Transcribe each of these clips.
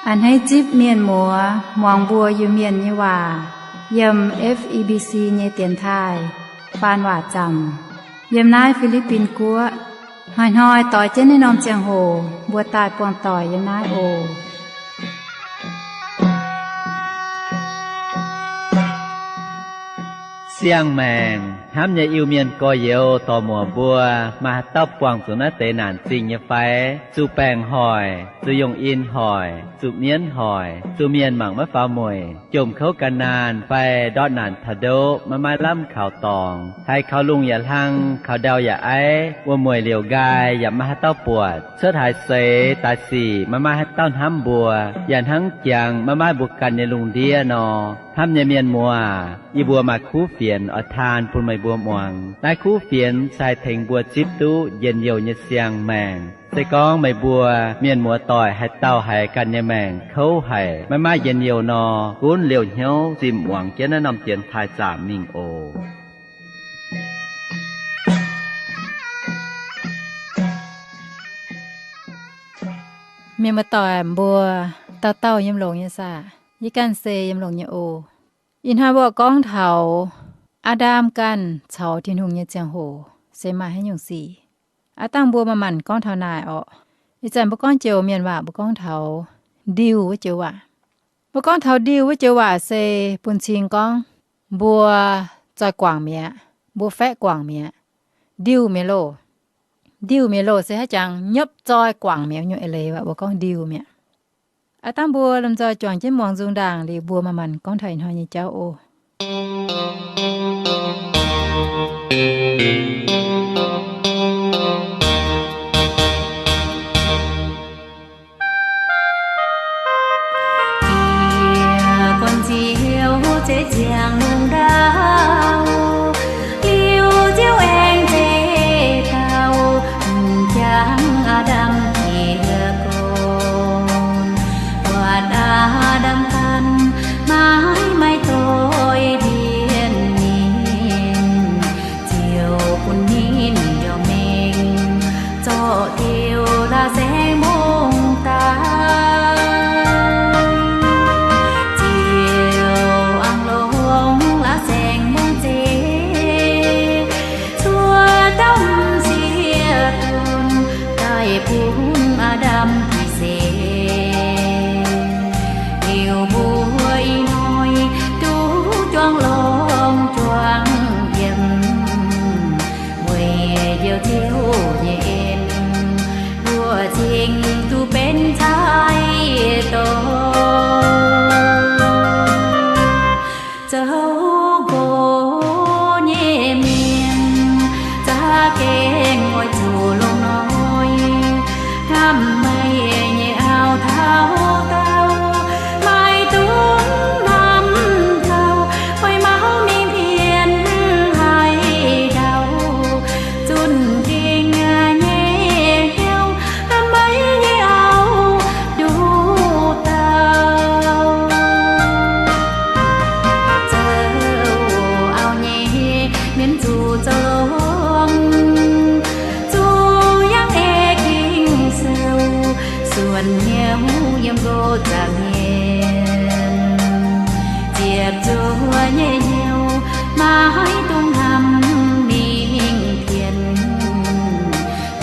A'hneiv zipv mienh muoz muangx mbuo Iu-Mienh nyei waac yiem F E B C nyei dienx taaih faan waac zaamc yiem naaiv Fi^li^bin Guoqv. Hnoi-hnoi doix jienv naaiv norm ziangh hoc mbuo daaih buangh doic yiem naaiv oc. Siang-maengc hnamv nyei Iu-Mienh gorx-youz dorc-muoc mbuo, maaih haaix dauh buangh zuqc naaiv deix naanc zingh nyei fai? Zuqc baengc hoic, zuqc yungh in hoic, zuqc mienv hoic, zuqc mienh mangc maiv faaux mueic, jomc kouv gan naanh fai ndortv naanc taux ndoqv maiv maaih lamh kaux dorngx, haiz kaux lungh yaac hlang, kaux ndau yaac aiv, wuom-mueic liouc nqaai yaac maiv maaih haaix dauh buatc, cuotv haaix seix daaih sic maiv maaih haaix dauh hnamv mbuo, yaac hnangv jangx maiv maaih mbuo ganh nyei lungh ndiev nor. Hnamv nyei mienh muoz, yie mbuo maaih kuv fienx oix taan bun meih mbuo muangx. Naaiv kuv fienx se haih tengx mbuo zipv duqv njien-youh nyei siang-maengc. Se gorngv meih mbuo mienh muoz doic haaix dauh haiz ganh nyei maengc kouv haic, maiv maaih njien-youh nor, gunv liouh hnyouv zinh muangx jienv naaiv norm dienx taaih zaamc mingh oc. Mienh muoz doic mbuo, dauh dauh yiem longx nyei saah? Yie ganh se yiem longx nyei oc. Ih hnoi mbuo gorngv taux Aa^ndam ganh caux Tin-Hungh nyei ziangh hoc se maaih haaix nyungc sic. Aav dangh mbuo manc-manc gorngv taux naaic orqc. Ih zanc mbuo gorngv joux mienh waac mbuo gorngv taux ndiuh wuov joux waac. Mbuo gorngv taux ndiuh wuov joux waac se bun cing gorngv mbuo zoih guangc mi'aqv, mbuo faeqv guangc mi'aqv, ndiuh mi'aqv loh. Ndiuh mi'aqv loh se haaix jangx, nyopv zoi guangc mi'aqv nyungc eix leiz waac mbuo gorngv ndiuh mi'aqv. Aav dangh mbuo lomh nzoih juangc jienv muangx nzung ndaangc liuz mbuo manc-manc gorngv taux ih hnoi nyei jauv oc. Ziec gorn-ziouv zeiv ziangh lungh ndau, liuz Ziouv aengx zeiv dauh m'jangc Aa^ndam jiez gorn. Buatc Aa^ndam ganh maiv maaih doix ndiev ninh, Ziouv bun ninh njormh mengh zorqv diuh la'saengx mbong daaih. Ziouv aengx longc la'saengx mbong zeiv cuotv dauh m'sieqv donx daaih bun Aa^ndam gitv seix. Liuz mbuo ih hnoi duqv juangc lorngx juangc yiem, weic njoux Ziouv nyei en, mbuo cingx duqv benx cai dorngx. Zoux nqox nyei mienh za'gengh oix zuqc longx noic, hnamv meih nyei auv taux daauh, maiv dungx hnamv gauh, oix mauv mingh pienx haaix dauh, zunh dingc nyei hnyouv hnamv meih nyei auv nduqc dauh. Zoux auv nyei mienv zuqc zoux longx, zuqc yangh ei Ging-Sou, suonc hnyouv yiem nqox zaangc mienh, ziepc zuoqv nyei hnyouv maiv dungx hnamv mingh pienx,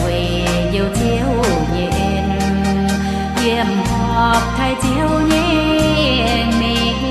weic njoux Ziouv nyei en, yiem horpc taaih Ziouv nyei mengh.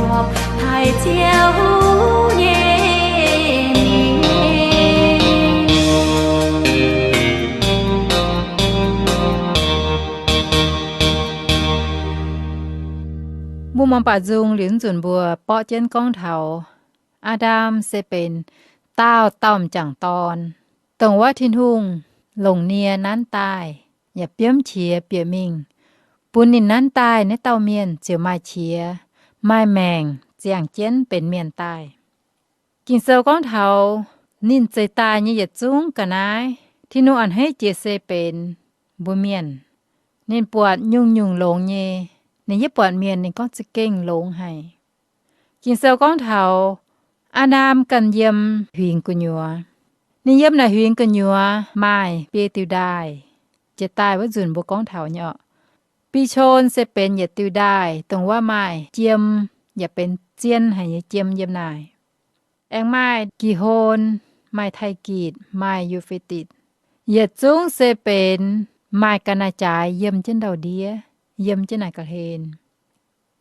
Taaih Ziouv nyei mienh. Mbuo muangx baac nzung liuz nzunc mbuo borqv jienv gorngv taux Aa^ndam se benx daauh dauh m'jangc dorn, dongh wuov Tin-Hungh longc nie nanv daaih, yaac biomv qiex bieqc mingh, bun ninh nanv daaih naaiv dauh mienh ziouc maaih qiex, maaih maengc ziangh jienv benx mienh daaih. Ging-Sou gorngv taux ninh zeix daaih nyei yietc zungv ga'naaiv, Tin-Hungh a'hneiv jiex se benx mbuo mienh. Ninh buatc nyungc-nyungc longx nyei, ninh yaac buatc mienh ninh gorngv za'gengh longx haic. Ging-Sou gorngv taux Aa^ndam ganh yiem huingx gu'nyuoz. Ninh yiem naaic huingx gu'nyuoz maaih biei diuh ndaaih. Jiex daaih wuov nzunc mbuo gorngv taux nyei orqc. Bichon se benx yietc diuh ndaaih, dongh wuov maaih jiem, yaac benx zien haic nyei jiem yiem naaic. Aengx maaih Gihon, maaih Taigitc, maaih Yu^fe^ditc. Yietc zungv se benx maaih ga'naaiv-jaaix yiem jienv ndau-ndiev, yiem jienv naaic ga'hlen.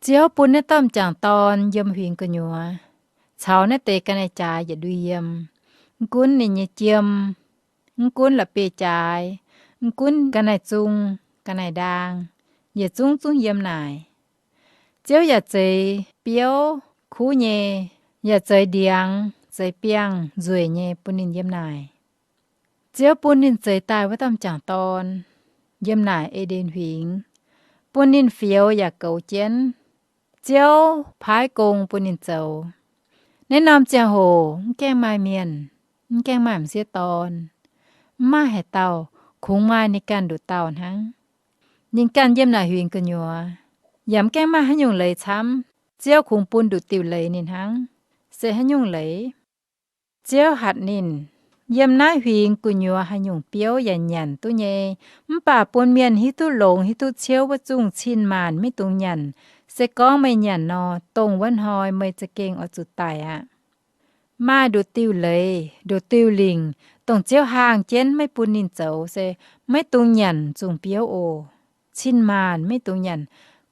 Ziouv bun naaiv dauh m'jangc dorn yiem huingx gu'nyuoz, caux naaiv deix ga'naaiv-jaaix yietc ndui yiem. Mv gunv ninh nyei jiem, mv gunv la'bieiv-jaaix, mv gunv ga'naaiv-zung, ga'naaiv-ndaang, yietc zungv zungv yiem naaic. Ziouv yaac zeix biouv kuv nyei, yaac zeix ndiangx, zeix biangh nzueic nyei bun ninh yiem naaic. Ziouv bun ninh zeix daaih wuov dauh m'jangc dorn yiem naaic E^nden Huingx, bun ninh fioux yaac goux jienv. Ziouv paaiv gong bun ninh zoux. Naaiv norm ziangh hoc mv gaengh maaih mienh, mv gaengh maaih m'sieqv dorn, mv maaih haaix dauh, kungx maaih ninh ganh nduqc dauh hnangv. Ninh ganh yiem naaic huingx gu'nyuoz, yaac mv gaengh maaih haaix nyungc leiz camv. Ziouv kungx bun nduqc diuh leiz ninh hnangv. Se haaix nyungc leiz? Ziouv hatc ninh, yiem naaiv huingx gu'nyuoz haaix nyungc biouv yaac nyanc duqv nyei, mv baac bun mienh hiuv duqv longx hiuv duqv ciouv wuov zungh cin-maanc maiv dungx nyanc. Se gorngv meih nyanc nor, dongh wuov hnoi meih za'gengh oix zuqc daic aqv. Maaih nduqc diuh leiz, nduqc diuh lingc, dongh Ziouv haangh jienv maiv bun ninh zoux se, maiv dungx nyanc zungh biouv oc. Cin-maanc maiv dungx nyanc.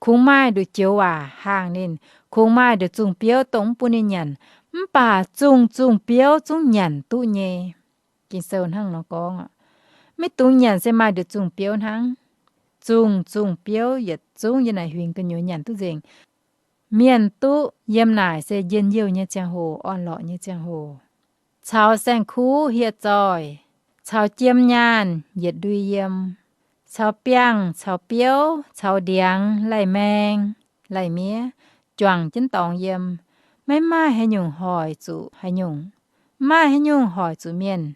Kungx maaih nduqc joux waac haangh ninh, kungx maaih nduqc zungh biouv dongh mv bun ninh nyanc, mv baac zungh zungh biouv zungv nyanc duqv nyei. Ging-Sou hnangv nor gorngv, maiv dungx nyanc se maaih nduqc zungh biouv hnangv. Zungh zungh biouv yietc zungv yiem naaic huingx gu'nyuoz nyanc duqv nzengc. Mienh duqv yiem naaic se njien-youh nyei ziangh hoc, orn-lorqc nyei ziangh hoc. Caux saeng-kuv hieh zoih, caux jiem nyaanh yietc ndui yiem, caux biangh, caux biouv, caux ndiangx, lai-maeng, lai-miev, juangc jienv dorngx yiem. Maiv maaih haaix nyungc hoic zuqc haaix nyungc. Maiv maaih haaix nyungc hoic zuqc mienh.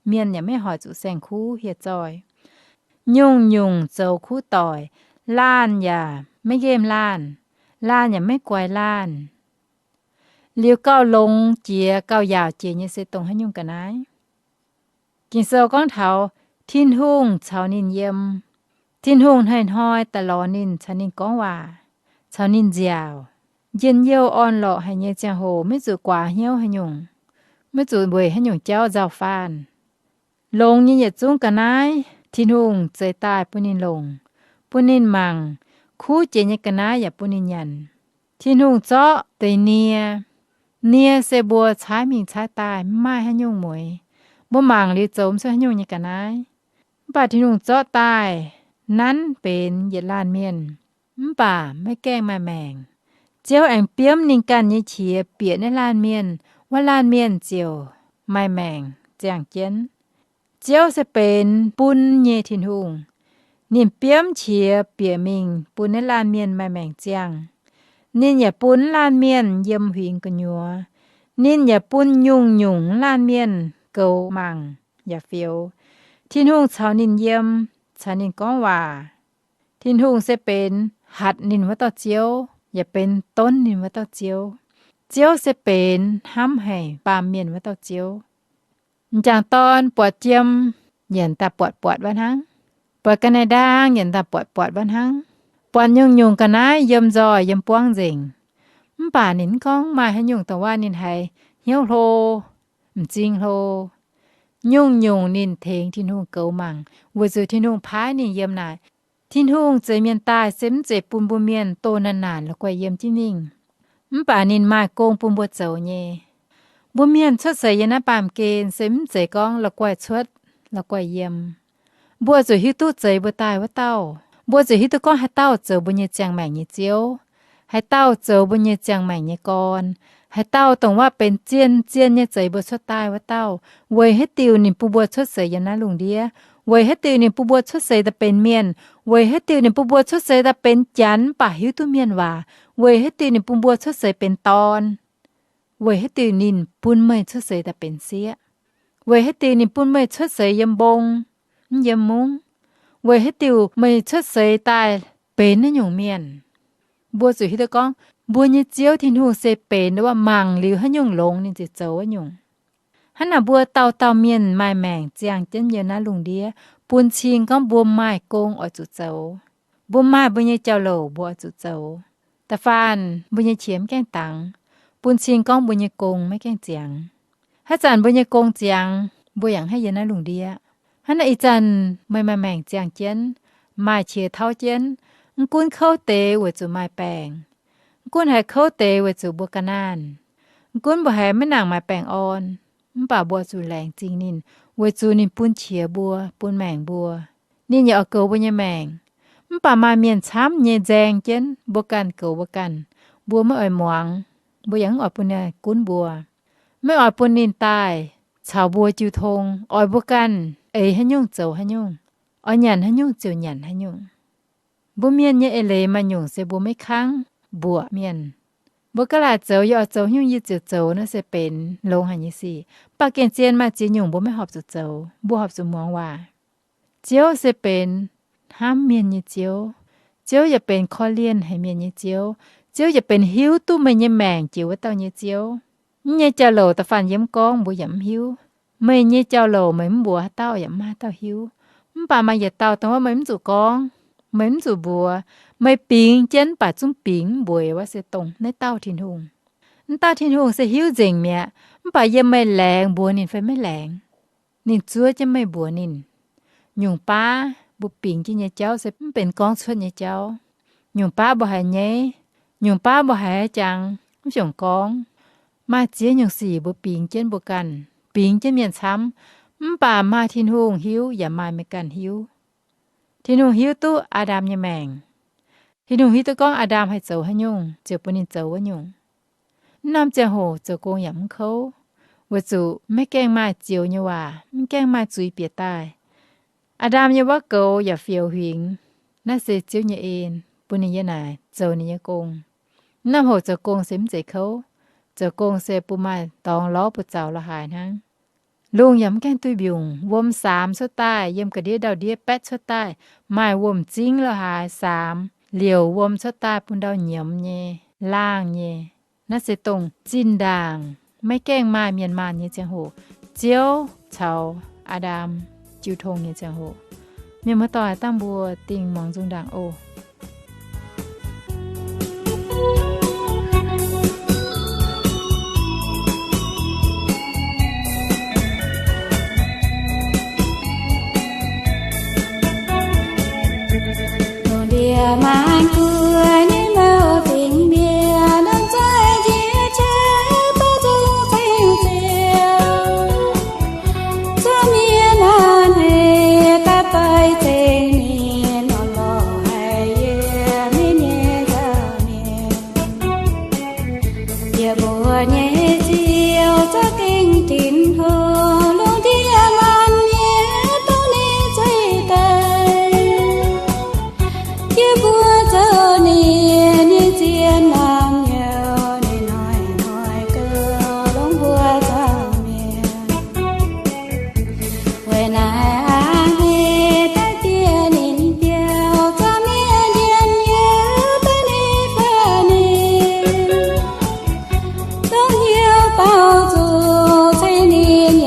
Mienh yaac maiv hoic zuqc saeng-kuv hieh zoih. Nyungc-nyungc zoux kuv doic, laanh yaac maiv nqemh laanh, laanh yaac maiv guaix laanh. Liuz gauh longx jiex gauh yaauc jiex nyei se dongh haaix nyungc ga'naaiv? Ging-Sou gorngv taux Tin-Hungh caux ninh yiem. Tin-Hungh hnoi-hnoi daaih lorz ninh, caux ninh gorngv waac, caux ninh nziaauc. Njien-youh orn-lorqc haic nyei ziangh hoc maiv zuqc guaax hnyouv haaix nyungc, maiv zuqc weic haaix nyungc jauv nzauh faanh. Longx nyei yietc zungv ga'naaiv Tin-Hungh zeix daaih bun ninh longc, bun ninh mangc. Kuv jiex nyei ga'naaiv yaac bun ninh nyanc. Tin-Hungh zorqv deix nie. Nie se mbuo caaiv mingh caaiv daaih maiv maaih haaix nyungc mueix. Mbuo mangc liuz zoux mv cuotv haaix nyungc nyei ga'naaiv. Mv baac Tin-Hungh zorqv daaih nanv benx yietc laanh mienh, mv baac maiv gaengh maaih maengc. Ziouv aengx biomv ninh ganh nyei qiex bieqc naaiv laanh mienh, wuov laanh mienh ziouc maaih maengc ziangh jienv. Ziouv se benx bun nyei Tin-Hungh. Ninh biomv qiex bieqc mingh bun naaiv laanh mienh maaih maengc ziangh. Ninh yaac bun laanh mienh yiem huingx gu'nyuoz. Ninh yaac bun nyungc-nyungc laanh mienh goux mangc yaac fioux. Tin-Hungh caux ninh yiem, caux ninh gorngv waac. Tin-Hungh se benx hatc ninh wuov dauh Ziouv, yaac benx donv ninh wuov dauh Ziouv. Ziouv se benx hnamv haic baamh mienh wuov dauh Ziouv. M'jangc dorn buatc jiem yaac daaih buatc buatc wuov hnangv. Buatc ga'naaiv-ndaang yaac daaih buatc buatc wuov hnangv. Buatc nyungc-nyungc ga'naaiv yiem nzoih yiem buangv nzengc. Mv baac ninh mv gorngv maaih haaix nyungc dongh wuov ninh haiz hnyouv hlo, m'zing hlo. Nyungc-nyungc ninh tengx Tin-Hungh goux mangc, weic zuqc Tin-Hungh paaiv ninh yiem naaic. Tin-Hungh zeix mienh daaih se mv zeiz bun mbuo mienh doh naanc naanc la'guaih yiem jienv mingh. mv baac ninh maaih gong bun mbuo zoux nyei. Mbuo mienh cuotv seix yiem naaiv baamh gen se mv zeiz gorngv la'guaih cuotv, la'guaih yiem. Mbuo zuqc hiuv duqv zeix mbuo daaih wuov dauh. Mbuo zuqc hiuv duqv gorngv haaix dauh zoux mbuo nyei ziangh maengc nyei Ziouv, haaix dauh zoux mbuo nyei ziangh maengc nyei gorn, haaix dauh dongh waac benx zien-zien nyei zeix mbuo cuotv daaih wuov dauh. Weic haaix diuc ninh bun mbuo cuotv seix yiem naaiv lungh ndiev? Weic haaix diuc ninh bun mbuo cuotv seix daaih benx mienh? Weic haaix diuc ninh bun mbuo cuotv seix daaih benx janx mv baac hiuv duqv mienh waac? Weic haaix diuc ninh bun mbuo cuotv seix benx dorn? Weic haaix diuc ninh bun meih cuotv seix daaih benx sieqv? Weic haaix diuc ninh bun meih cuotv seix yiem mbong, mv yiem mungv? Weic haaix diuc meih cuotv seix daaih benx naaiv nyungc mienh? Mbuo zuqc hiuv duqv gorngv mbuo nyei Ziouv Tin-Hungh se benx wuov mangc liuz haaix nyungc longx ninh ziouc zoux wuov nyungc. Hnangv naaic mbuo dauh dauh mienh maaih maengc ziangh jienv yiem naaiv lungh ndiev bun cing gorngv mbuo maaih gong oix zuqc zoux. Mbuo maaih mbuo nyei jauv-louc mbuo oix zuqc zoux. Da'faanh mbuo nyei qiex maiv gaengh dangx, bun cing gorngv mbuo nyei gong maiv gaengh ziangx. Haaix zanc mbuo nyei gong ziangx, mbuo yaac haih yiem naaiv lungh ndiev. Hnangv naaic ih zanc meih maaih maengc ziangh jienv, maaih qiex tauv jienv, mv gunv kouv deix weic zuqc maaih baengc, mv gunv haiz kouv deix weic zuqc mbuo ga'naanh, mv gunv mbuo haiz maiv nangc maaih baengh orn, mv baac mbuo zuqc laengz zingh ninh, weic zuqc ninh bun qiex mbuo, bun maengc mbuo. Ninh yaac oix goux mbuo nyei maengc. Mv baac maaih mienh camv nyei nzaeng jienv mbuo ganh goux mbuo ganh. Mbuo maiv oix muangx, mbuo yaac mv oix bun ninh gunv mbuo. Maiv oix bun ninh daaih caux mbuo jiu tong, oix mbuo ganh eix haaix nyungc zoux haaix nyungc, oix nyanc haaix nyungc ziouc nyanc haaix nyungc. Mbuo mienh nyei eix leiz maaih nyungc se mbuo maiv kangv mbuoqc mienh. Mbuo ga'laaic zoux yie oix zoux haaix nyungc yie ziouc zoux, naaiv se benx longx haic nyei sic. Mv baac gengh zien maaih ziex nyungc mbuo maiv horpc zuqc zoux, mbuo horpc zuqc muangx waac. Ziouv se benx hnamv mienh nyei Ziouv. Ziouv yaac benx korv-lienh haic mienh nyei Ziouv. Ziouv yaac benx hiuv duqv meih nyei maengc jiex wuov dauh nyei Ziouv. Mv nyei jauv-louc da'faanh yie mv gorngv mbuo yaac mv hiuv. Meih nyei jauv-louc meih mv mbuox haaix dauh yaac mv maaih haaix dauh hiuv. Mv baac maaih yietc dauh dongh wuov meih mv zuqc gorngv, meih mv zuqc mbuox, meih bingx jienv mv baac zungv bingx mv mbueix wuov se dongh naaiv dauh Tin-Hungh. Naaiv dauh Tin-Hungh se hiuv nzengc mi'aqv, mv baac yiem meih laengz mbuox ninh fai maiv laengz. Ninh zuov jienv meih mbuox ninh. Nyungc baav mbuo bingx jienv nyei jauv se mv benx gorngv cuotv nyei jauv. Nyungc baav mbuo haiz nyaiv, nyungc baav mbuo haiz jangx mv fungc gorngv. Maaih ziex nyungc sic mbuo bingx jienv mbuo ganh, bingx jienv mienh camv, mv baac maaih Tin-Hungh hiuv yaac maaih meih ganh hiuv. Tin-Hungh hiuv duqv Aa^ndam nyei maengc. Tin-Hungh hiuv duqv gorngv Aa^ndam haih zoux haaix nyungc ziouc bun ninh zoux wuov nyungc. Mv norm ziangh hoc zoux gong yaac mv kouv, weic zuqc maiv gaengh maaih zioux nyei waac, mv gaengh maaih zuiz bieqc daaih. Aa^ndam nyei wuov goux yaac fioux huingx. Naaiv se Ziouv nyei en bun ninh yiem naaic zoux ninh nyei gong. Mv norm hoc zoux gong se mv zeiz kouv. Zoux gong se bun maaih dorngx lorz buoz-zaux la'haaix hnangv. Lungh yaac mv gaengh duih mbiungc, wuom saamx cuotv daaih, yiem ga'ndiev ndau-ndiev baetv cuotv daaih, maaih wuom-zingv la'haaix saamx, liouc wuom cuotv daaih bun ndau nyiemz nyei, laangh nyei. Naaiv se dongh zinh ndaangc maiv gaengh maaih mienh maanh nyei ziangh hoc, Ziouv caux Aa^ndam jiu tong nyei ziangh hoc. Mienh muoz-doic, dangh mbuo dingh muangx nzung ndaangc oc. Lungh ndiev maanc guoqv nyei mouh fingx mienh, lomh nzoih njiec jauv baav nzung ceng ziouc. Zuangx mienh hnangv hec daaih doix zengx ninh, lorh lorh haic yiem ninh nyei nzauh mienh. Yie mbuo nyei Ziouv za'gengh dinc hlo, lungh ndiev maanc nyei dongh ninh zeiv daaih. Yie mbuo zoux ninh nyei zien naamh nyouz, ninh hnoi-hnoi gouv longx mbuo nzauh mienh. Weic naaiv a'hneiv daaih bieqc ninh biauv, zuangx mienh njien-youh daaih ninh faix ninh. Dongh hnyouv baaux nzung ceng ninh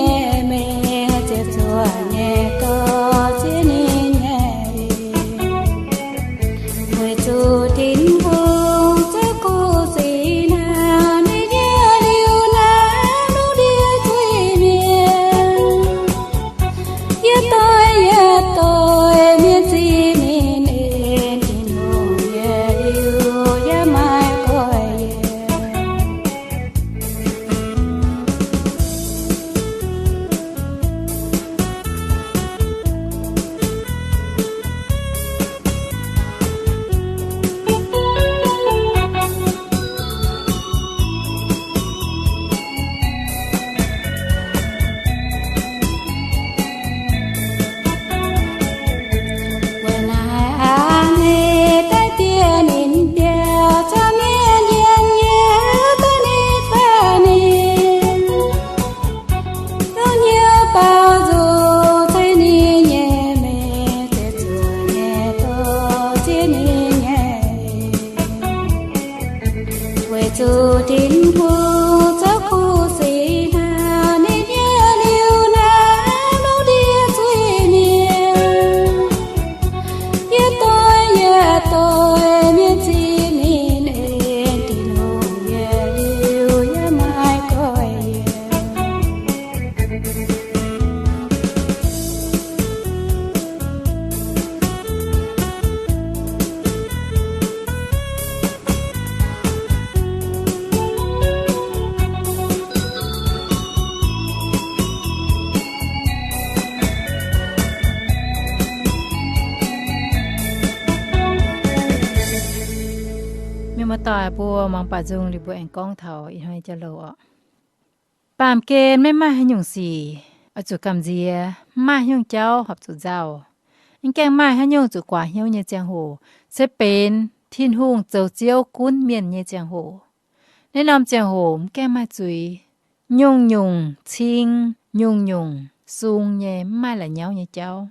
Aa, mbuo muangx baaux nzung liuz mbuo aengx gorngv taux ih hnoi nyei jauv-louc oc. Baamh gen maiv maaih haaix nyungc sic oix zuqc gamh nziex, mv maaih haaix nyungc jauv horpc zuqc nzauh. Mv gaengh maaih haaix nyungc zuqc guaax hnyouv nyei ziangh hoc, se benx Tin-Hungh zoux Ziouv gunv mienh nyei ziangh hoc. Naaiv norm ziangh hoc mv gaengh maaih zuiz. Nyungc-nyungc cing, nyungc-nyungc sung nyei, mv maaih la'nyauv nyei jauv.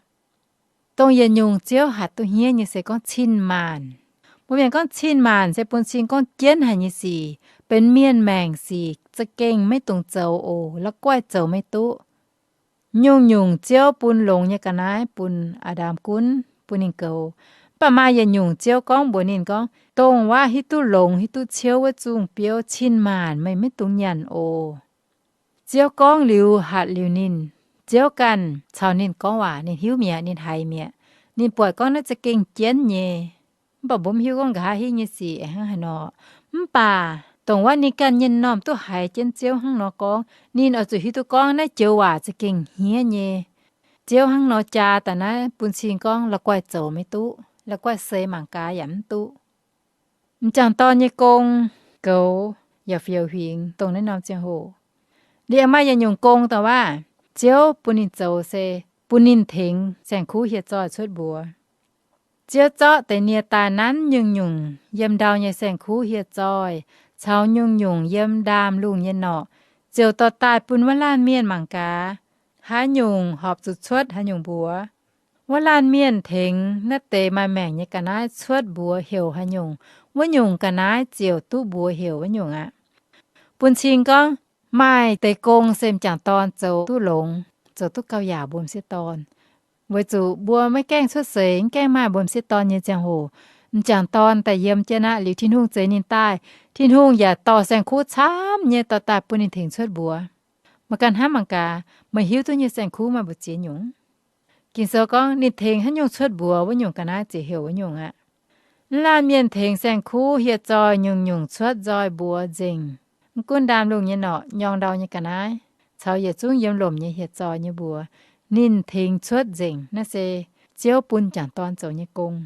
Dongh yietc nyungc Ziouv hatc duqv hniev nyei se gorngv cin-maanc. Mbuo mienh gorngv cin-maanc se bun cing gorngv jienv haic nyei sic, benx mienh maengc sic za'gengh maiv dungx zoux oc, la'guaih zoux maiv duqv. Nyungc-nyungc Ziouv bun longx nyei ga'naaiv bun Aa^ndam gunv, bun ninh goux. Mv baac maaih yietc nyungc Ziouv gorngv mbuox ninh gorngv, dongh wuov hiuv duqv longx hiuv duqv ciouv wuov zungh biouv cin-maanc meih maiv dungx nyanc oc. Ziouv gorngv liuz hatc liuz ninh, Ziouv ganh caux ninh gorngv waac, ninh hiuv mi'aqv, ninh haiz mi'aqv. Ninh buatc gorngv naaiv za'gengh jienv nyei. Mv baac mbuo mv hiuv gorngv nqa'haav hingv nyei sic aengx hnangv haaix nor. Mv baac dongh wuov ninh ganh nyei m'normh duqv haiz jienv Ziouv hnangv nor gorngv, ninh oix zuqc hiuv duqv gorngv naaiv joux waac za'gengh hniev nyei. Ziouv hnangv nor jaa daaih naaiv bun cing gorngv la'guaih zoux maiv duqv, la'guaih seix mangc gaax yaac mv duqv. M'jangc dorn nyei gong, goux yaac fioux huingx dongh naaiv norm ziangh hoc. Liemh maaih yietc nyungc gong dongh waac, Ziouv bun ninh zoux se bun ninh tengx saeng-kuv hieh zoih cuotv mbuox. Ziouv zorqv deix nie daaih nanv nyungc-nyungc yiem ndau nyei saeng-kuv hieh zoih, caux nyungc-nyungc yiem ndaamv-lungh nyei norqc, ziouc dorh daaih bun wuov laanh mienh mangc gaax, haaix nyungc horpc zuqc cuotv haaix nyungc mbuox. Wuov laanh mienh tengx naaiv deix maaih maengc nyei ga'naaiv cuotv mbuox heuc haaix nyungc, wuov nyungc ga'naaiv ziouc duqv mbuox heuc wuov nyungc aqv. Bun cing gorngv maaih deix gong se m'jangc dorn zoux duqv longx, zoux duqv gauh yaauc mbuo m'sieqv dorn. Weic zuqc mbuo maiv gaengh cuotv seix, mv gaengh maaih mbuo m'sieqv dorn nyei ziangh hoc, m'jangc dorn daaih yiem jienv aqv. Liuz Tin-Hungh zeix ninh daaih, Tin-Hungh yaac dorh saeng-kuv camv nyei dorh daaih bun ninh tengx cuotv mbuox. Meih ganh hnamv mangc gaax, meih hiuv duqv nyei saeng-kuv maaih mbu'ziex nyungc? Ging-Sou gorngv ninh tengx haaix nyungc cuotv mbuox, wuov nyungc ga'naaiv ziouc heuc wuov nyungc aqv. Mv laanh mienh tengx saeng-kuv hieh zoih nyungc-nyungc cuotv nzoih mbuox nzengc. Mv gunv ndaamv-lungh nyei norqc, nyorng ndau nyei ga'naaiv, caux yietc zungv yiem lomc nyei hieh zoih nyei mbuox, ninh tengx cuotv nzengc. Naaiv se Ziouv bun m'jangc dorn zoux nyei gong.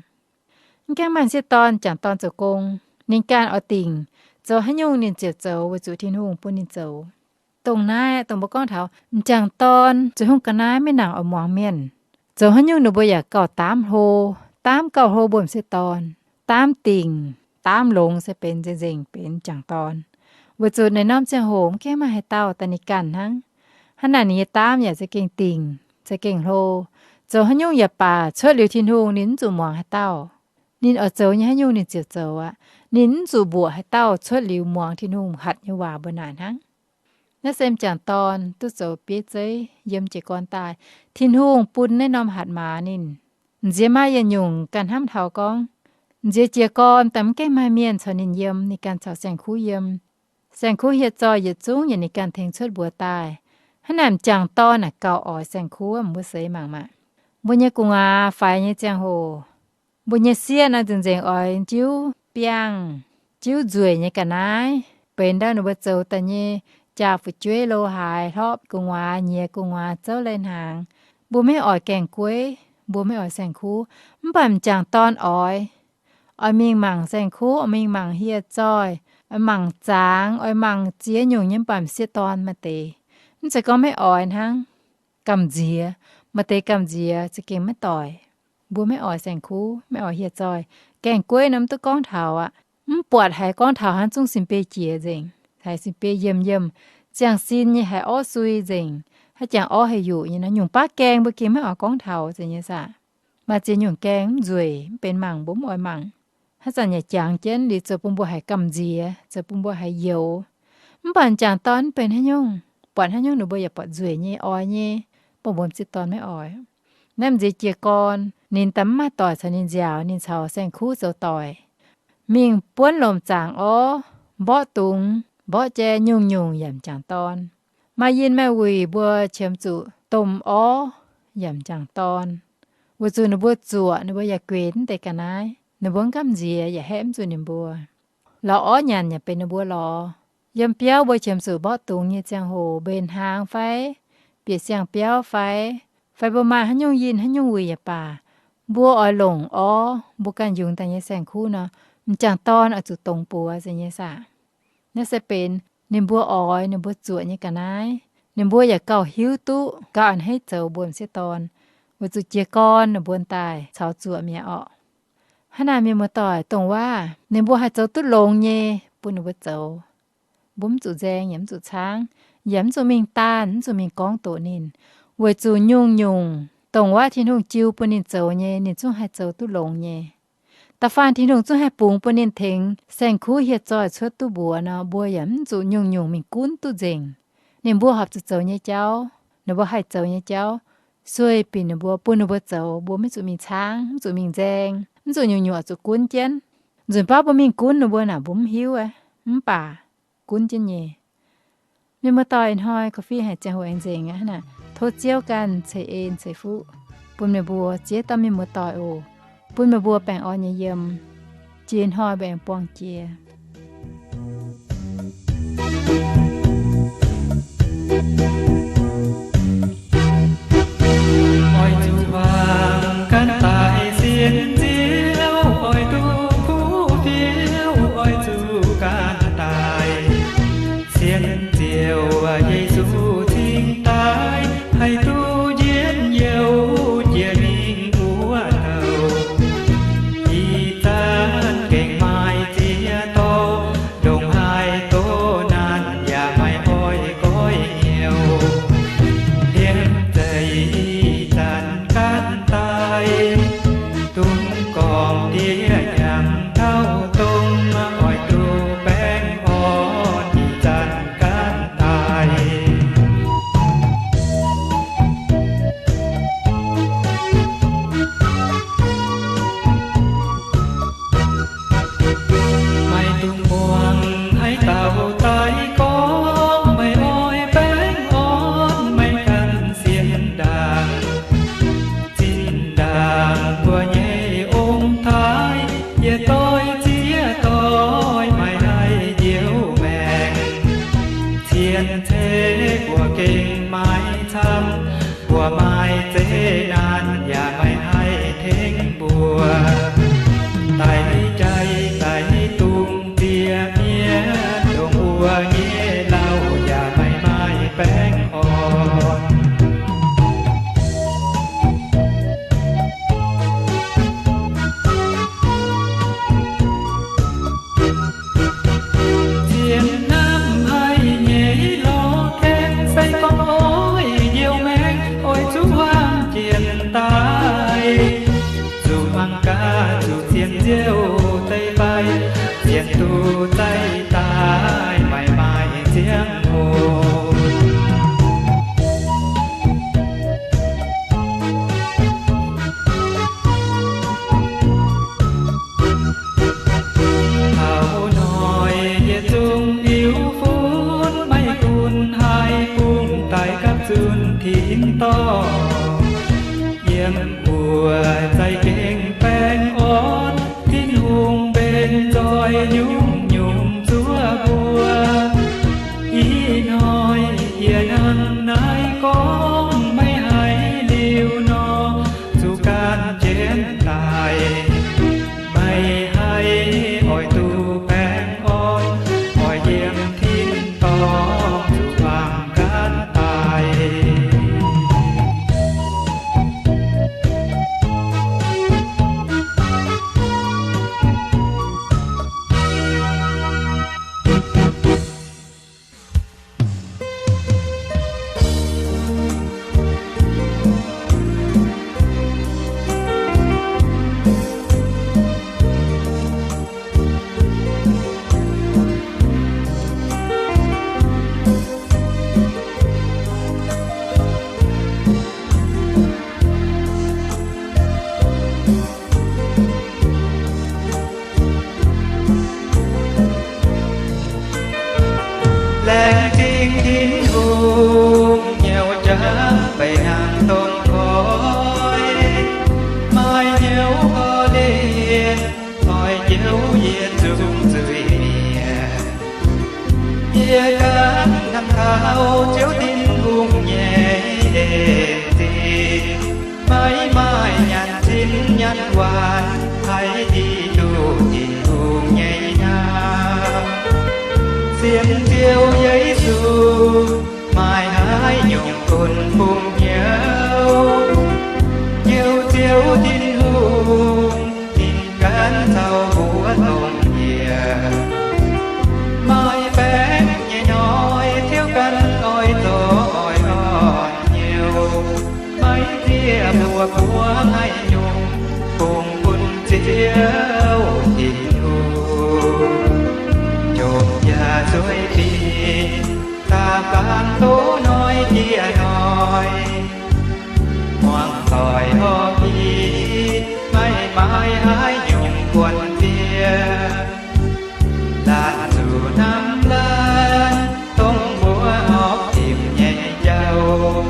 Mv gaengh maaih m'sieqv dorn, m'jangc dorn zoux gong, ninh ganh oix dingc, zoux haaix nyungc ninh ziouc zoux weic zuqc Tin-Hungh bun ninh zoux. Dongh naaiv dongh mbuo gorngv taux m'jangc dorn zoux haaix nyungc ga'naaiv maiv nangc oix muangx mienh. Zoux haaix nyungc ninh mbuo yaac gauh daamv hlo, daamv gauh hlo mbuo m'sieqv dorn, daamv dingc, daamv longx se benx nzengc-nzengc benx m'jangc dorn. Weic zuqc naaiv norm ziangh hoc mv gaengh maaih haaix dauh daaih ninh ganh hnangv. Hnangv naaic ninh nyei daamv yaac za'gengh dingc, za'gengh hlo. Zoux haaix nyungc yaac baac cuotv liuz Tin-Hungh ninh mv zuqc muangx haaix dauh. Ninh oix zoux nyei haaix nyungc ninh ziouc zoux aqv. Ninh mv zuqc mbuoqc haaix dauh cuotv liuz muangx Tin-Hungh hatc nyei waac mbuo naaic hnangv. Naaiv se m'jangc dorn duqv zoux bieiv zeiv yiem jiez gorn daaih. Tin-Hungh bun naaiv norm hatc maaz ninh. M'nziex maaih yietc nyungc ganh hnamv taux gorngv, m'nziex jiez gorn daaih mv gaengh maaih mienh caux ninh yiem, ninh ganh caux saeng-kuv yiem. Saeng-kuv hieh zoih yietc zungv yaac ninh ganh tengx cuotv mbuox daaih. Hnangv naaic m'jangc dorn naaic gauh oix saeng-kuv, mbuo seix mangc maah. Mbuo nyei gu'nguaaz faix nyei ziangh hoc, mbuo nyei sieqv naaiv nzengc-nzengc oix jiuv biangh, jiuv nzueic nyei ga'naaiv, benx ndau ninh mbuo zoux daaih nyei jaa-fu'jueiv lo haaix, hlorpv gu'nguaaz, nyiex gu'nguaaz, zouv lai-hnaangx. Mbuo maiv oix gaeng-gueiv, mbuo maiv oix saeng-kuv, mv baac m'jangc dorn oix. Oix mingh mangc saeng-kuv, oix mingh mangc hieh zoih, oix mangc zaangz, oix mangc ziex nyungc nyei, mv baac m'sieqv dorn maaih deix, mv zeiz gorngv maiv oix hnangv. Gamh nziex, maaih deix gamh nziex za'gengh maiv doic. Mbuo maiv oix saeng-kuv, maiv oix hieh zoih, gaeng-gueiv nor mv duqv gorngv taux aqv. Mv buatc haiz gorngv taux hnangv, zungv sin-beiv jiex nzengc, haiz sin-beiv yiemh yiemh, ziangh sin nyei, haiz orv sui nzengc, haaix jangx orv haih yuqc nyei nor. Nyungc baav gaeng mbuo gengh maiv oix gorngv taux zeiz nyei saah. Maaih ziex nyungc gaeng mv nzueic, mv benx mangc, mbuo mv oix mangc. Haaix zanc yaac jangx jienv liuz zoux bun mbuo haiz gamh nziex, zoux bun mbuo haiz youx. Mv baac m'jangc dorn mv benx haaix nyungc, buatc haaix nyungc ninh mbuo yaac buatc nzueic nyei, oix nyei, bun mbuo m'sieqv dorn maiv oix. Naaiv m'nziex jiez gorn ninh daaih mv maaih doic caux ninh nziaaux, ninh caux saeng-kuv zoux doic, mingh buonv lomc zaangc orv, mborqv dungz, mborqv jai, nyungc-nyungc yaac m'jangc dorn. Maaih yinh maaih wuic mbuo qiemx zuqc domh orv yaac m'jangc dorn. Weic zuqc ninh mbuo zuoqc, ninh mbuo yaac gueix mv deix ga'naaiv, ninh mbuo mv gamh nziex yaac haeqv mv zuqc ninh mbuo. Lorz orv nyanc yaac benx ninh mbuo lorz. Yiem biauv mbuo qiemx zuqc mborqv dungz nyei ziangh hoc, mbenc hnaangx fai bieqc siang-biauv fai, fai mbuo maaih haaix nyungc yinh haaix nyungc wuic yaac baac, mbuo oix longc orv, mbuo ganh yungz daaih nyei saeng-kuv nor, M'jangc dorn oix zuqc dongz buoz nyei saah? Naaiv se benx ninh mbuo oix ninh mbuo zuoqc nyei ga'naaiv. Ninh mbuo yaac gauh hiuv duqv gauh a'hneiv zoux mbuo m'sieqv dorn, weic zuqc jiez gorn ninh mbuo daaih caux zuoqc mi'aqv orqc. Hnangv naaic, mienh muoz-doic, dongh waac ninh mbuo haih zoux duqv longx nyei bun ninh mbuo zoux. Mbuo mv zuqc nzaeng yaac mv zuqc caangv, yaac mv zuqc mingh daanh, mv zuqc mingh gorngv doqc ninh, weic zuqc nyungc-nyungc dongh waac Tin-Hungh jiu bun ninh zoux nyei, ninh zungv haih zoux duqv longx nyei. Da'faanh Tin-Hungh zungv haih bungx bun ninh tengx saeng-kuv hieh zoih cuotv duqv mbuox nor, mbuo yaac mv zuqc nyungc-nyungc mingh gunv duqv nzengc. Ninh mbuo horpc zuqc zoux nyei jauv, ninh mbuo haih zoux nyei jauv, sueih binc ninh mbuo, bun ninh mbuo zoux, mbuo maiv zuqc mingh caangv, mv zuqc mingh nzaeng, mv zuqc nyungc-nyungc oix zuqc gunv jienv. Nzunc baav mbuo mingh gunv ninh mbuo naaic, mbuo mv hiuv, mv baac gunv jienv nyei. Mienh muoz-doic, ih hnoi Coffee haiz ziangh hoc aengx nzengc aqv. Hnangv naaic, tov Ziouv ganh ceix en ceix fuqv bun meih mbuo ziex dauh mienh muoz-doic oc, bun meih mbuo baengh orn nyei yiem. Jiex hnoi mbuo aengx buangh jiex. Oix zuqc wangc gan daic sienx Ziouv, oix duqv kuv fiouv, oix zuqc gan daic sienx Ziouv. Yesu cingx daaih haih duqv njien-youh jiex mingh wuov douc. Ih zanc gengh maaih ziex dorngx ndongc haaix doqc naanc yaac maaih oix goiv hnyouv. Liemh zeih ih zanc gan daic, dungx gorngv diev nyanc taux dongh, oix duqv baengh orn ih zanc gan daic. Maiv dungx muangx haaix dauh daaih gorngv, meih oix baengh orn maiv gan sienx ndaangc. Zinh ndaangc mbuo nyei ong-taaix, yietc doix ziex doix maiv haih njoux maengc. Cien-ceqv mbuo gengh maiv camv, mbuo maaih zeqc naanc yaac maiv haih tengx mbuo. Daic jai daic dungz ziex mienh, dongh wuov nyei lauh yaac maiv maaih baengh orn. Zien hnamv haic nyei lorz gaengh, se gorngv oix njoux maengc, oix zuqc hmuangv jienv daaih. Zuqc hmuangv gaax zuqc sienx Ziouv deix fai, sienx duqv za'gengh daaih maiv maaih ziangh hoc. Taux hnoi yietc zungv liuz funx, maiv gunv haih bungx daaih gapv zunh tin-dorngh. Yiem wuov za'gengh baengh orn, Tin-Hungh mbenc nzoih nyungc-nyungc zuov mbuo. Ih hnoi yie hnangv naaiv gorngv, maiv haiz liuz nor, zuqc gan jienv daic. Maiv haih oix duqv baengh orn, oix yiem tin-dorngh zuqc hmuangv gan daic. Laengz zingh Tin-Hungh nyouz jangx mbaih hnangv dongh koiv, maaih hnyouv korv-lienh oix njoux yietc zungv zuiz-mienh. Yie ganh hnamv taux Ziouv Tin-Hungh nyei en zingh, maiv maaih nyanc zinh nyanc waanc haih hiuv duqv Tin-Hungh. Sienx Ziouv Yesu, maaih haaix nyungc gunv bungx hnyouv. Ziouv, Ziouv Tin-Hungh, ninh ganh caux mbuo dongh yie. Maaih baengc nyei hnoi, Ziouv ganh oix zorc oix orn-nyouh. Maiv zieqv mbuo buov haaix nyungc, kungx bun Ziouv Tin-Hungh. Jomc yaac zueiz dingc, da'faanh doqc hnoi jiex hnoi. Muangx doic horpc i, maiv maaih haaix nyungc buonc ziex. Laanh zuqc hnamv laanh, dongh mbuo horpc dimc nyei jauv.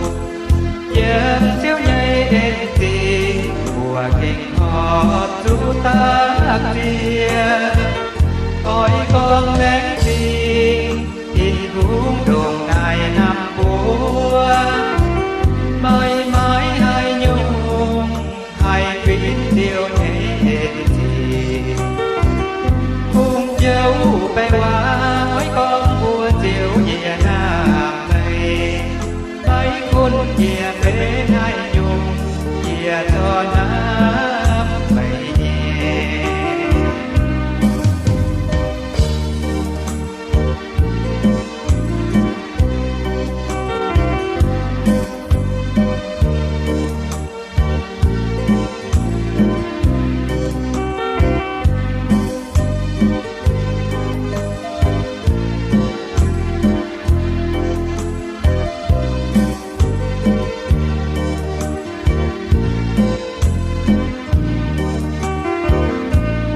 Yiem Ziouv nyei en-zingh, mbuo gengh horpc zuqc daaih ziex. Oix gorngv laengz zingh, Tin-Hungh ndongc naaic hnamv mbuo. Maiv maaih haaix nyungc haih fingx Ziouv nyei en-zingh. Kungx njoux baengh waac oix gorngv mbuox Ziouv yie hnamv meih. Maiv gunv yie benx haaix nyungc, yie corc hnamv meih nyei.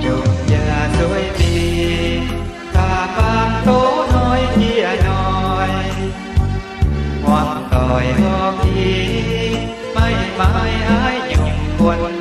Jomc yaac zueiz dingc, da'faanh doqc hnoi jiex hnoi. Muangx doic horpc i, maiv maaih haaix nyungc buonc